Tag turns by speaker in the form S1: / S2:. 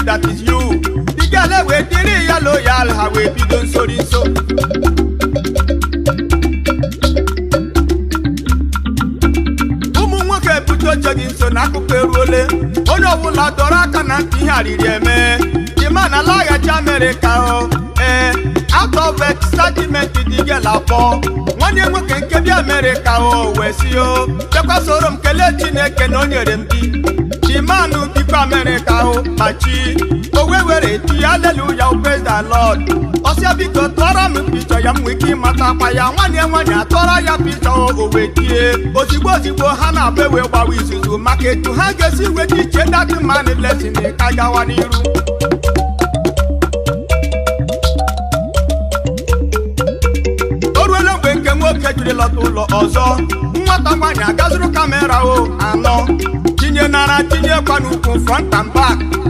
S1: That is you. The girl wee dịrị ya loyal, ha wee bido nsori nso. Ụmụ nwoke, ebute oche gị nso na akụkọ eruole. Onye ọbụla dọrọ aka na ntị, ihe arịrị eme. The man alaghachi Amerịka o. Ee, out of excitement, the girl akpọ nwanne nwoke nke bi Amerịka o, wee si o, bịakwa soro m kelee Chineke na o nyere m di. The man bikwa Amerịka o, machi o wee were ti hallelujah, praise the Lord. Ọsịa, biko tụọrọ m picture ya, m nwee ike ịmata akpa ya. Nwanne nwaanyị atụọrọ ya picture, o wee tie. Ozigbo ozigbo, ha na-abụ ewe gbawa izuzu maka etu ha ga-esi weta iche that man blessing ka gawa n'iru. O ruola mgbe nke nwoke jiri lọta ụlọ ọzọ. Nwata nwaanyị agazuru camera o anọ, tinye nara, tinyekwa n'ukwu, front and back.